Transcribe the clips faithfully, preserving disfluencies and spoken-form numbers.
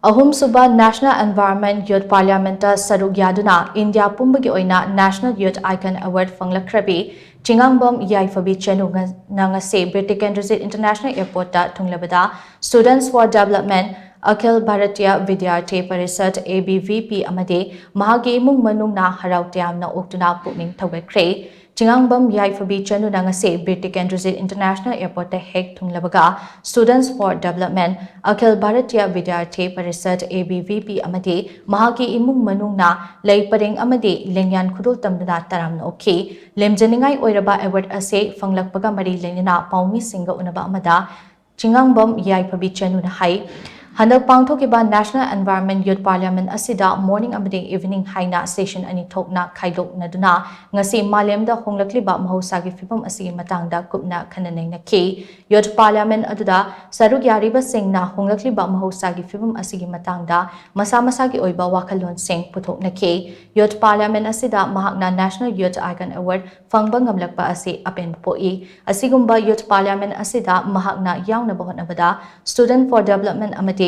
ꯑꯍꯨꯝꯁꯨꯕ National Environment Youth Parliament ꯇ ꯁꯔꯨꯛ ꯌꯥꯗꯨꯅ ꯏꯟꯗꯤꯌꯥ ꯄꯨꯝꯕꯒꯤ ꯑꯣꯏꯅ National Youth Icon Award ꯐꯪꯂꯛꯈ꯭ꯔꯕꯤ ꯆꯤꯉꯥꯡꯕꯝ ꯌꯥꯏꯐꯕꯤ ꯆꯅꯨꯅ ꯉꯁꯤ ꯕꯤꯔ ꯇꯤꯀꯦꯟꯗ꯭ꯔꯖꯤꯠ International Airport ꯇ ꯊꯨꯡꯂꯕꯗ Students for Development, ꯑꯈꯤꯜ Bharatiya ꯕꯤꯗ꯭ꯌꯥꯔꯊꯤ parishad, A B V P, ꯑꯃꯗꯤ ꯃꯍꯥꯛꯀꯤ ꯏꯃꯨꯡ ꯃꯅꯨꯡꯅ ꯍꯔꯥꯎ ꯇꯌꯥꯝꯅ ꯑꯣꯛꯇꯨꯅ ꯄꯨꯛꯅꯤꯡ ꯊꯧꯒꯠꯈ꯭ꯔꯦ꯫ ꯆꯤꯉꯥꯡꯕꯝ ꯌꯥꯏꯐꯕꯤ ꯆꯅꯨꯅ ꯉꯁꯤ ꯕꯤꯔ ꯇꯤꯀꯦꯟꯗ꯭ꯔꯖꯤꯠ International Airport ꯇ ꯍꯦꯛ ꯊꯨꯡꯂꯕꯒ Students for Development, ꯑꯈꯤꯜ Bharatiya ꯕꯤꯗ꯭ꯌꯥꯔꯊꯤ parishad, A B V P, ꯑꯃꯗꯤ ꯃꯍꯥꯛꯀꯤ ꯏꯃꯨꯡ ꯃꯅꯨꯡꯅ ꯂꯩ ꯄꯔꯦꯡ ꯑꯃꯗꯤ ꯂꯦꯡꯌꯥꯟ ꯈꯨꯗꯣꯜ ꯇꯝꯗꯨꯅ ꯇꯔꯥꯝꯅ ꯑꯣꯛꯈꯤ꯫ ꯂꯦꯝꯖꯅꯤꯡꯉꯥꯏ ꯑꯣꯏꯔꯕ award ꯑꯁꯤ ꯐꯪꯂꯛꯄꯒ ꯃꯔꯤ ꯂꯩꯅꯅ ꯄꯥꯎꯃꯤꯁꯤꯡꯒ ꯎꯅꯕ ꯑꯃꯗ ꯆꯤꯉꯥꯡꯕꯝ ꯌꯥꯏꯐꯕꯤ ꯆꯅꯨꯅ ꯍꯥꯏ, ꯍꯟꯗꯛ ꯄꯥꯡꯊꯣꯛꯈꯤꯕ National Environment Youth Parliament ꯑꯁꯤꯗ morning ꯑꯃꯗꯤ evening ꯍꯥꯏꯅ session ꯑꯅꯤ ꯊꯣꯛꯅ ꯈꯥꯏꯗꯣꯛꯅꯗꯨꯅ ꯉꯁꯤ ꯃꯥꯂꯦꯝꯗ ꯍꯣꯡꯂꯛꯂꯤꯕ ꯃꯍꯧꯁꯥꯒꯤ ꯐꯤꯕꯝ ꯑꯁꯤꯒꯤ ꯃꯇꯥꯡꯗ ꯀꯨꯞꯅ ꯈꯟꯅ ꯅꯩꯅꯈꯤ꯫ Youth Parliament ꯑꯗꯨꯗ ꯁꯔꯨꯛ ꯌꯥꯔꯤꯕꯁꯤꯡꯅ ꯍꯣꯡꯂꯛꯂꯤꯕ ꯃꯍꯧꯁꯥꯒꯤ ꯐꯤꯕꯝ ꯑꯁꯤꯒꯤ ꯃꯇꯥꯡꯗ ꯃꯁꯥ ꯃꯁꯥꯒꯤ ꯑꯣꯏꯕ ꯋꯥꯈꯜꯂꯣꯟꯁꯤꯡ ꯄꯨꯊꯣꯛꯅꯈꯤ꯫ Youth Parliament ꯑꯁꯤꯗ ꯃꯍꯥꯛꯅ National Youth Icon Award ꯐꯪꯕ ꯉꯝꯂꯛꯄ ꯑꯁꯤ ꯑꯄꯦꯟꯕ ꯄꯣꯛꯏ꯫ ꯑꯁꯤꯒꯨꯝꯕ Youth Parliament ꯑꯁꯤꯗ ꯃꯍꯥꯛꯅ ꯌꯥꯎꯅꯕ ꯍꯣꯠꯅꯕꯗ Student for Development ꯑꯃꯗꯤ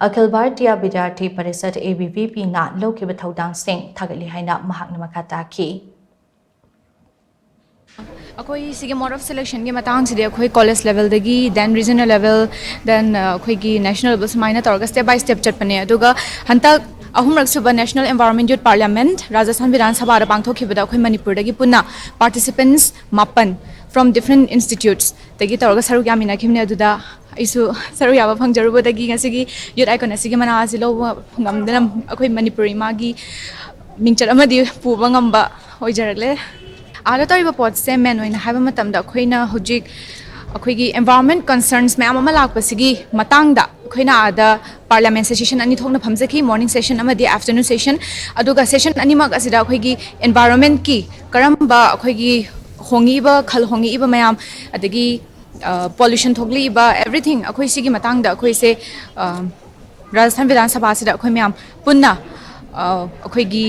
ꯑꯈꯤꯜ Bharatiya ꯕꯤꯗ꯭ꯌꯥꯔꯊꯤ parishad, A B V P, ꯅ ꯂꯧꯈꯤꯕ ꯊꯧꯗꯥꯡꯁꯤꯡ ꯊꯥꯒꯠꯂꯤ ꯍꯥꯏꯅ ꯃꯍꯥꯛꯅ ꯃꯈꯥ ꯇꯥꯈꯤ꯫ ꯑꯩꯈꯣꯏ ꯁꯤꯒꯤ mode of selection ꯒꯤ ꯃꯇꯥꯡꯁꯤꯗꯤ ꯑꯩꯈꯣꯏ college level ꯗꯒꯤ, then regional level, then, ꯑ, ꯑꯩꯈꯣꯏꯒꯤ national level, ꯁꯨꯃꯥꯏꯅ ꯇꯧꯔꯒ step by step ꯆꯠꯄꯅꯦ꯫ ꯑꯗꯨꯒ ꯍꯟꯗꯛ ꯑꯍꯨꯝꯔꯛ ꯁꯨꯕ National Environment Youth Parliament Rajasthan ꯕꯤꯙꯥꯟ ꯁꯚꯥꯗ ꯄꯥꯡꯊꯣꯛꯈꯤꯕꯗ ꯑꯩꯈꯣꯏ ꯃꯅꯤꯄꯨꯔꯗꯒꯤ ꯄꯨꯟꯅ participants ꯃꯥꯄꯟ from different institutes ꯇꯒꯤ ꯇꯧꯔꯒ ꯁꯔꯨꯛ ꯌꯥꯃꯤꯟꯅꯈꯤꯕꯅꯦ꯫ ꯑꯗꯨꯗ ꯑꯩꯁꯨ ꯁꯔꯨꯛ ꯌꯥꯕ ꯐꯪꯖꯔꯨꯕꯗꯒꯤ ꯉꯁꯤꯒꯤ Youth Icon ꯑꯁꯤꯒꯤ ꯃꯅꯥ ꯑꯁꯤ ꯂꯧꯕ ꯉꯝꯗꯅ ꯑꯩꯈꯣꯏ ꯃꯅꯤꯄꯨꯔ ꯏꯃꯥꯒꯤ ꯃꯤꯡꯆꯠ ꯑꯃꯗꯤ ꯄꯨꯕ ꯉꯝꯕ ꯑꯣꯏꯖꯔꯛꯂꯦ꯫ ꯑꯥꯗ ꯇꯧꯔꯤꯕ ꯄꯣꯠꯁꯦ main ꯑꯣꯏꯅ ꯍꯥꯏꯕ ꯃꯇꯝꯗ ꯑꯩꯈꯣꯏꯅ ꯍꯧꯖꯤꯛ ꯑꯩꯈꯣꯏꯒꯤ environment concerns ꯃꯌꯥꯝ ꯑꯃ ꯂꯥꯛꯄꯁꯤꯒꯤ ꯃꯇꯥꯡꯗ ꯑꯩꯈꯣꯏꯅ ꯑꯥꯗ parliament session ꯑꯅꯤ ꯊꯣꯛꯅ ꯐꯝꯖꯈꯤ, morning session ꯑꯃꯗꯤ afternoon session꯫ ꯑꯗꯨꯒ session ꯑꯅꯤꯃꯛ ꯑꯁꯤꯗ ꯑꯩꯈꯣꯏꯒꯤ environment ꯀꯤ ꯀꯔꯝꯕ ꯑꯩꯈꯣꯏꯒꯤ ꯍꯣꯡꯉꯛꯏꯕ, ꯈꯜ ꯍꯣꯡꯉꯛꯏꯕ ꯃꯌꯥꯝ, ꯑꯗꯒꯤ, ꯑ, pollution ꯊꯣꯛꯂꯛꯏꯕ, everything, ꯑꯩꯈꯣꯏ ꯁꯤꯒꯤ ꯃꯇꯥꯡꯗ ꯑꯩꯈꯣꯏꯁꯦ, ꯑ, ꯔꯥꯖꯁꯊꯥꯟ ꯕꯤꯙꯥꯟ ꯁꯚꯥꯁꯤꯗ ꯑꯩꯈꯣꯏ ꯃꯌꯥꯝ ꯄꯨꯟꯅ, ꯑ, ꯑꯩꯈꯣꯏꯒꯤ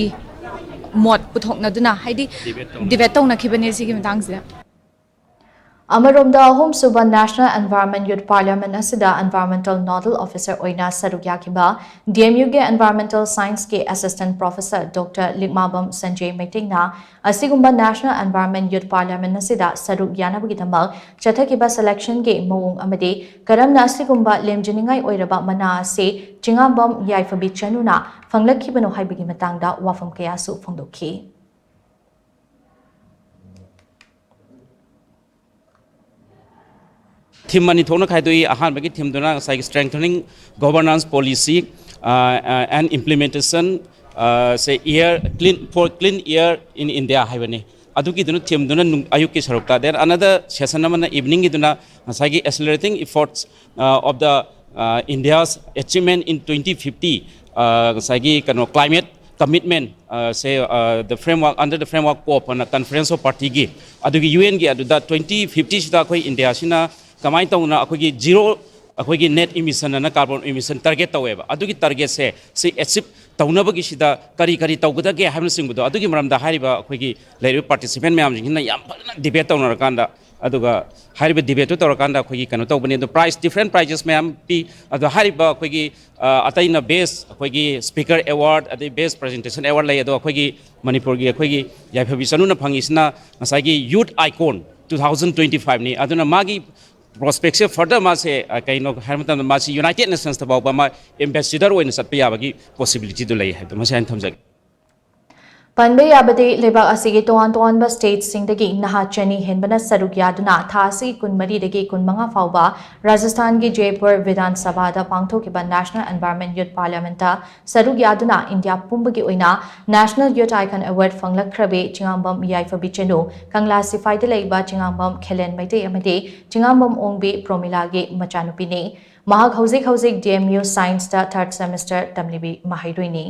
ꯃꯣꯠ ꯄꯨꯊꯣꯛꯅꯗꯨꯅ, ꯍꯥꯏꯗꯤ debate ꯇꯧꯅꯈꯤꯕꯅꯦ ꯁꯤꯒꯤ ꯃꯇꯥꯡꯁꯤꯗ꯫ ꯑꯃꯔꯣꯝꯗ, ꯑꯍꯨꯝꯁꯨꯕ National Environment Youth Parliament ꯑꯁꯤꯗ Environmental Nodal Officer ꯑꯣꯏꯅ ꯁꯔꯨꯛ ꯌꯥꯈꯤꯕ D M U ꯒꯤ Environmental Science ꯀꯤ Assistant Professor Doctor ꯂꯤꯛꯃꯥꯕꯝ ꯁꯟꯖꯦ ꯃꯩꯇꯩꯅ ꯑꯁꯤꯒꯨꯝꯕ National Environment Youth Parliament ꯑꯁꯤꯗ ꯁꯔꯨꯛ ꯌꯥꯅꯕꯒꯤꯗꯃꯛ ꯆꯠꯊꯈꯤꯕ selection ꯒꯤ ꯃꯑꯣꯡ ꯑꯃꯗꯤ ꯀꯔꯝꯅ ꯑꯁꯤꯒꯨꯝꯕ ꯂꯦꯝꯖꯅꯤꯡꯉꯥꯏ ꯑꯣꯏꯔꯕ ꯃꯅꯥ ꯑꯁꯤ ꯆꯤꯉꯥꯝꯕꯝ ꯌꯥꯏꯐꯕꯤ ꯆꯅꯨꯅ ꯐꯪꯂꯛꯈꯤꯕꯅꯣ ꯍꯥꯏꯕꯒꯤ ꯃꯇꯥꯡꯗ ꯋꯥꯐꯝ ꯀꯌꯥꯁꯨ ꯐꯣꯡꯗꯣꯛꯈꯤ꯫ Theme ꯑꯅꯤ ꯊꯣꯛꯅ ꯈꯥꯏꯗꯣꯛꯏ꯫ ꯑꯍꯥꯟꯕꯒꯤ themeꯗꯨꯅ ꯉꯁꯥꯏꯒꯤ Strengthening Governance Policy and Implementation, say, Air Clean, for Clean Air in India ꯍꯥꯏꯕꯅꯤ꯫ ꯑꯗꯨꯒꯤꯗꯨꯅ themeꯗꯨꯅ ꯅꯨꯡ-, ꯑꯌꯨꯛꯀꯤ ꯁꯔꯨꯛꯇ, then another session ꯑꯃꯅ eveningꯒꯤꯗꯨꯅ ꯉꯁꯥꯏꯒꯤ Accelerating Efforts of the India's Achievement in twenty fifty, ꯉꯁꯥꯏꯒꯤ ꯀꯩꯅꯣ Climate Commitment, say, the Framework, Under the Framework COP ꯑꯅ Conference of Partyꯒꯤ, ꯑꯗꯨꯒꯤ UNꯒꯤ ꯑꯗꯨꯗ twenty fiftyꯁꯤꯗ ꯑꯩꯈꯣꯏ ꯏꯟꯗꯤꯌꯥꯁꯤꯅ ꯀꯃꯥꯏꯅ ꯇꯧꯅ ꯑꯩꯈꯣꯏꯒꯤ zero, ꯑꯩꯈꯣꯏꯒꯤ net emission ꯑꯅ carbon emission target ꯇꯧꯋꯦꯕ꯫ ꯑꯗꯨꯒꯤ targetꯁꯦ ꯁꯤ achieve ꯇꯧꯅꯕꯒꯤꯁꯤꯗ ꯀꯔꯤ ꯀꯔꯤ ꯇꯧꯒꯗꯒꯦ ꯍꯥꯏꯕꯅꯆꯤꯡꯕꯗꯣ, ꯑꯗꯨꯒꯤ ꯃꯔꯝꯗ ꯍꯥꯏꯔꯤꯕ ꯑꯩꯈꯣꯏꯒꯤ ꯂꯩꯔꯤꯕ participant ꯃꯌꯥꯝꯁꯤꯡꯁꯤꯅ ꯌꯥꯝ ꯐꯖꯅ debate ꯇꯧꯅꯔꯀꯥꯟꯗ, ꯑꯗꯨꯒ ꯍꯥꯏꯔꯤꯕ debateꯇꯨ ꯇꯧꯔꯀꯥꯟꯗ ꯑꯩꯈꯣꯏꯒꯤ ꯀꯩꯅꯣ ꯇꯧꯕꯅꯤ꯫ ꯑꯗꯣ prize, different prizes ꯃꯌꯥꯝ ꯄꯤ꯫ ꯑꯗꯣ ꯍꯥꯏꯔꯤꯕ ꯑꯩꯈꯣꯏꯒꯤ, ꯑꯇꯩꯅ best ꯑꯩꯈꯣꯏꯒꯤ speaker award, ꯑꯗꯩ best presentation award ꯂꯩ꯫ ꯑꯗꯣ ꯑꯩꯈꯣꯏꯒꯤ ꯃꯅꯤꯄꯨꯔꯒꯤ ꯑꯩꯈꯣꯏꯒꯤ ꯌꯥꯏꯐꯕꯤ ꯆꯅꯨꯅ ꯐꯪꯉꯤꯁꯤꯅ ꯉꯁꯥꯏꯒꯤ Youth Icon two thousand twenty fiveꯅꯤ꯫ ꯑꯗꯨꯅ ꯃꯥꯒꯤ prospectꯁꯦ further ꯃꯥꯁꯦ, ꯀꯩꯅꯣ ꯍꯥꯏꯕ ꯃꯇꯝꯗ, ꯃꯥꯁꯤ United Nationsꯇ ꯐꯥꯎꯕ ꯃꯥ ambassador ꯑꯣꯏꯅ ꯆꯠꯄ ꯌꯥꯕꯒꯤ possibilityꯗꯨ ꯂꯩ ꯍꯥꯏꯕꯗꯣ ꯃꯁꯤ ꯍꯥꯏꯅ ꯊꯝꯖꯒꯦ꯫ ꯄꯟꯕ ꯌꯥꯕꯗꯤ, ꯂꯩꯕꯥꯛ ꯑꯁꯤꯒꯤ ꯇꯣꯉꯥꯟ ꯇꯣꯉꯥꯟꯕ stateꯁꯤꯡꯗꯒꯤ ꯅꯍꯥ ꯆꯅꯤ ꯍꯦꯟꯕꯅ ꯁꯔꯨꯛ ꯌꯥꯗꯨꯅ ꯊꯥ ꯑꯁꯤꯒꯤ ꯀꯨꯟꯃꯔꯤꯗꯒꯤ ꯀꯨꯟꯃꯉꯥ ꯐꯥꯎꯕ ꯔꯥꯖꯁꯊꯥꯟꯒꯤ ꯖꯦꯄꯨꯔ ꯕꯤꯙꯥꯟ ꯁꯚꯥꯗ ꯄꯥꯡꯊꯣꯛꯈꯤꯕ National Environment Youth Parliamentꯇ ꯁꯔꯨꯛ ꯌꯥꯗꯨꯅ ꯏꯟꯗꯤꯌꯥ ꯄꯨꯝꯕꯒꯤ ꯑꯣꯏꯅ National Youth Icon Award ꯐꯪꯂꯛꯈ꯭ꯔꯕꯤ Chingangbam ꯌꯥꯏꯐꯕꯤ ꯆꯅꯨ, ꯀꯪꯂꯥ ꯁꯤꯐꯥꯏꯗ ꯂꯩꯕ ꯆꯤꯉꯥꯝꯕꯝ ꯈꯦꯂꯦꯟ ꯃꯩꯇꯩ ꯑꯃꯗꯤ ꯆꯤꯉꯥꯝꯕꯝ ꯑꯣꯡꯕꯤ ꯄ꯭ꯔꯣꯃꯤꯂꯥꯒꯤ ꯃꯆꯥꯅꯨꯄꯤꯅꯤ꯫ ꯃꯍꯥꯛ ꯍꯧꯖꯤꯛ ꯍꯧꯖꯤꯛ D M U Scienceꯇ third semester ꯇꯝꯂꯤꯕꯤ ꯃꯍꯩꯔꯣꯏꯅꯤ꯫